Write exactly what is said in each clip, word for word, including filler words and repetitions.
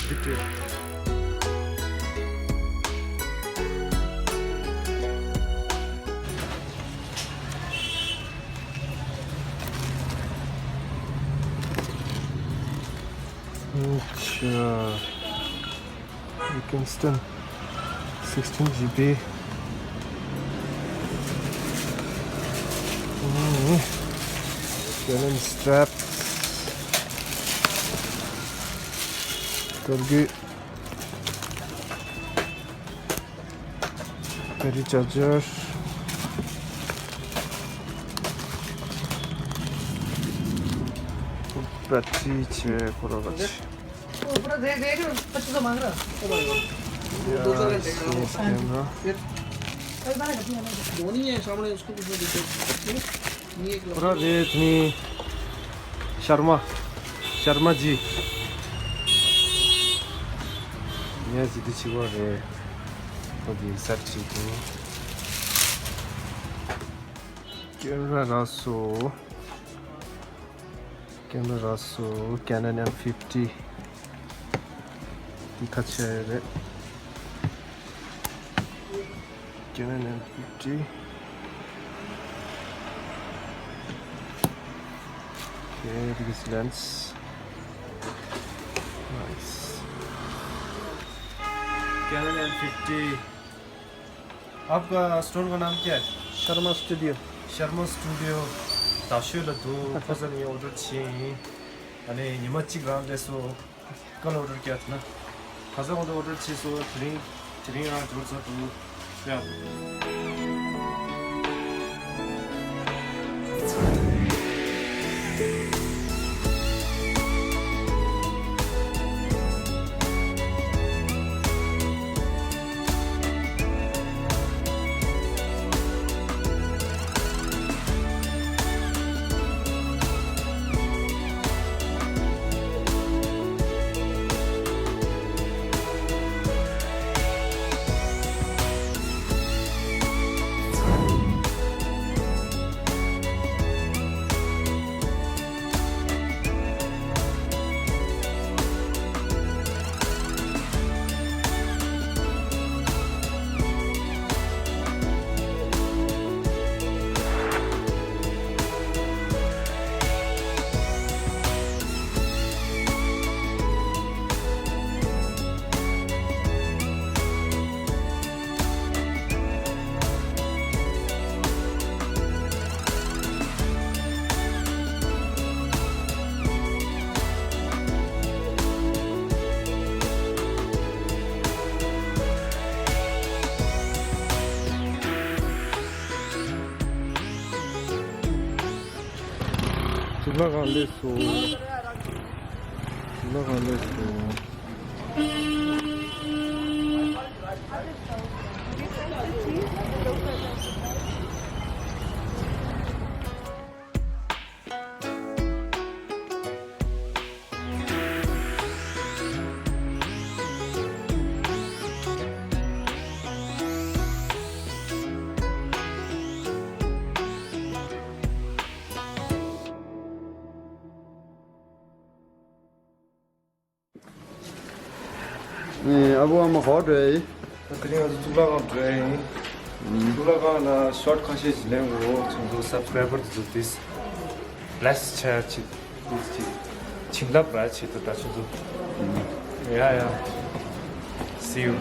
Detail. अच्छा, Kingston sixteen GB. Mm. Canon strap. Torgu. Battery charger. Battery che, kora battery. वो पूरा दे, दे रहे हो, पच्चीस सौ मांग रहा है। या, दो सौ घंटे का। Camera. कई बार है, कभी हमें दो नहीं है, सामने उसको भी दे दो। नहीं, एक पूरा रेत नहीं। शर्मा, शर्मा जी। ཡ་ཟི་དུ་ཆི་བ་རེད། ཁོ་དེ་གསར་བྱེད་དུ། ཀེམ་ར་ར་སོ། ཀེམ་ར་ར་སོ། Canon M fifty། དེ་ཁ་ཆེ་རེད། Canon M fifty. Okay, this lens. Nice. Canon M fifty. आपका स्टोर का नाम क्या है? शर्मा स्टूडियो। शर्मा स्टूडियो। ད་ཤོད་ལ་འདུག་ཁོ་ཚོ་ནས་ཨོ་ཌར་བྱས་ཡིན། ཨ་ནི་ཉི་མ་གཅིག་རང་རེད་སོ། ག་ལ་ཨོ་ཌར་བརྒྱབ་ན། ག་ས་གོང་དུ་ཨོ་ཌར་བྱས་སོ། དེ་རིང་དེ་རིང་རང་འབྱོར་ཚར་འདུག་ཡ། གཙུག་ལག་ཁང་སླེབས་སོང་། གཙུག་ལག་ཁང་སླེབས་སོང་། ཨ་བུ་ཨ་མ་ག་པར་འགྲོ་ཡི། ད་དེ་རིང་ང་ཚོ་གཙུག་ལག་ཁང་འགྲོ་ཡ་ཡིན། གཙུག་ལག་ཁང་ལ་ཤོཊ་ཁ་ཤས་ཤིག་ལེན་དགོས། ཁྱོད་ཚོ་སབ་སི་ཀ་རའི་བར་དེ་ཚོ་དེ་བི་ལེ་སི་བྱ་ཡ་ཆེད་དུ་ཅིག་བྱིན་རླབས་རག་ཆེད་དུ། ད་ཁྱོད་ཚོ་ཡ་ཡ། See you.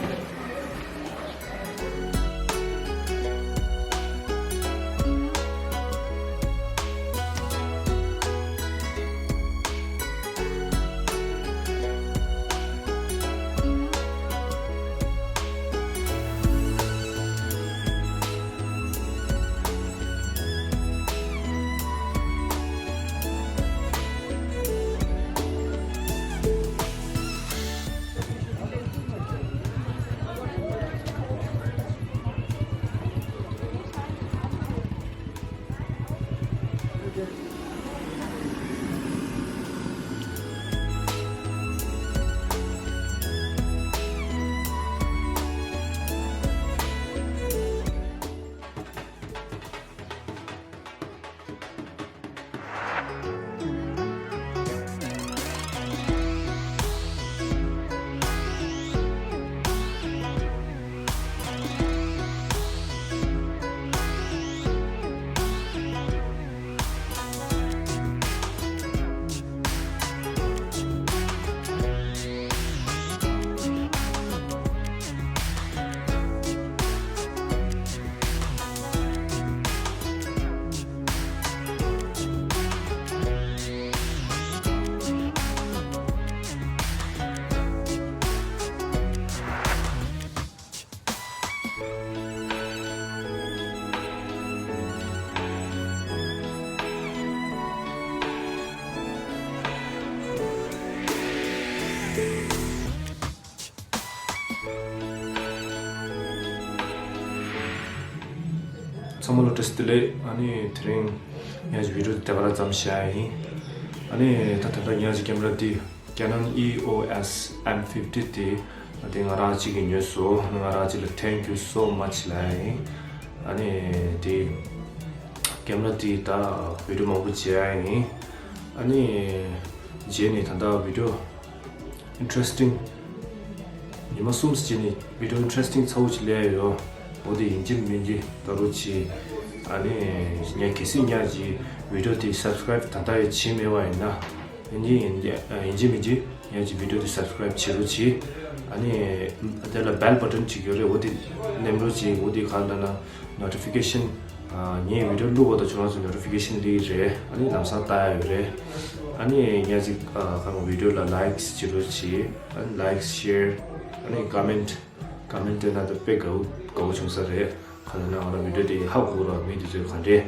ཚང་མ་ལ་བཀྲ་ཤིས་བདེ་ལེགས། ཨ་ནི་དེ་རིང་ངས་བི་ཌིའོ་དེ་ག་རང་ཙམ་བྱས་ཡིན། ཨ་ནི་ད་ད་ལྟ་ངས་ཀྱི་ཀེམ་ར་འདི་Canon E O S M fifty དེ་ཨ་དེ་ང་རང་གཅིག་གིས་ཉོས་སོང་། ང་རང་གཅིག་ལ་thank you so much ལབ་ཡིན། ཨ་ནི་དེ་ཀེམ་ར་དེ་ད་བི་ཌིའོ་མང་པོ་བྱས་ཡིན། ཨ་ནི་རྗེས་ནས་ད་ལྟ་བི་ཌིའོ་interesting ཉི་མ་གསུམ་ཙམ་ནས་བི་ཌིའོ་interesting ཚ་བོ་ཅིག་སླེབས་ཡོད། འོ་དེ་ཡིན་གཅིག་མིན་གཅིག་ལྟ་རོགས་གྱིས། ཨ་ནི་ངས་གལ་སྲིད་ངས་ཀྱི་བི་ཌིའོ་དེ་subscribe ད་ལྟ་ཡང་བྱས་མེད་པ་ཡིན་ན། ཡིན་གཅིག་ཡིན་ཡིན་གཅིག་མིན་གཅིག་ངས་ཀྱི་བི་ཌིའོ་དེ་subscribe བྱེད་རོགས་གྱིས། ཨ་ནི་དེ་ལ་bell button ཅིག་ཡོད་རེད། འོ་དེ་མནན་རོགས་གྱིས། འོ་དེ་ག་ལ་ན་notification ངས་བི་ཌིའོ་བླུགས་པ་དང་བྱུང་བ་ཚོ་notification སླེབས་རེད། ཨ་ནི་ལམ་སང་ལྟ་ཡ་ཡོད་རེད། ཨ་ནི་ངས་ཅིག་ཁ་ནང་བི་ཌིའོ་ལ་likes བྱེད་རོགས་བྱེད། ཨ་ནི་likes share ཨ་ནི་comment comment སྤྲད་ན་ད་དཔེ་དགའ་བོ་དགའ་བོ་བྱུང་ས་རེད། ག་ལ་ན་ང་རང་བི་ཌིའོ་དེ་ཧ་གོ་རོགས། མི་དེ་ཚོས་ག་འདྲས་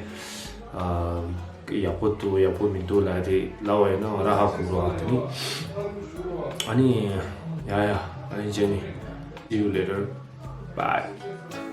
ཡག་པོ་འདུག་ཡག་པོ་མི་འདུག་ལབ་དེ་ལབ་པ་ཡིན་ན་ང་རང་ཧ་གོ་རོགས། དེ་ནི་ཨ་ནི་ཡ་ཡ་ཨ་ནི་རྗེས་ནས see you later, bye.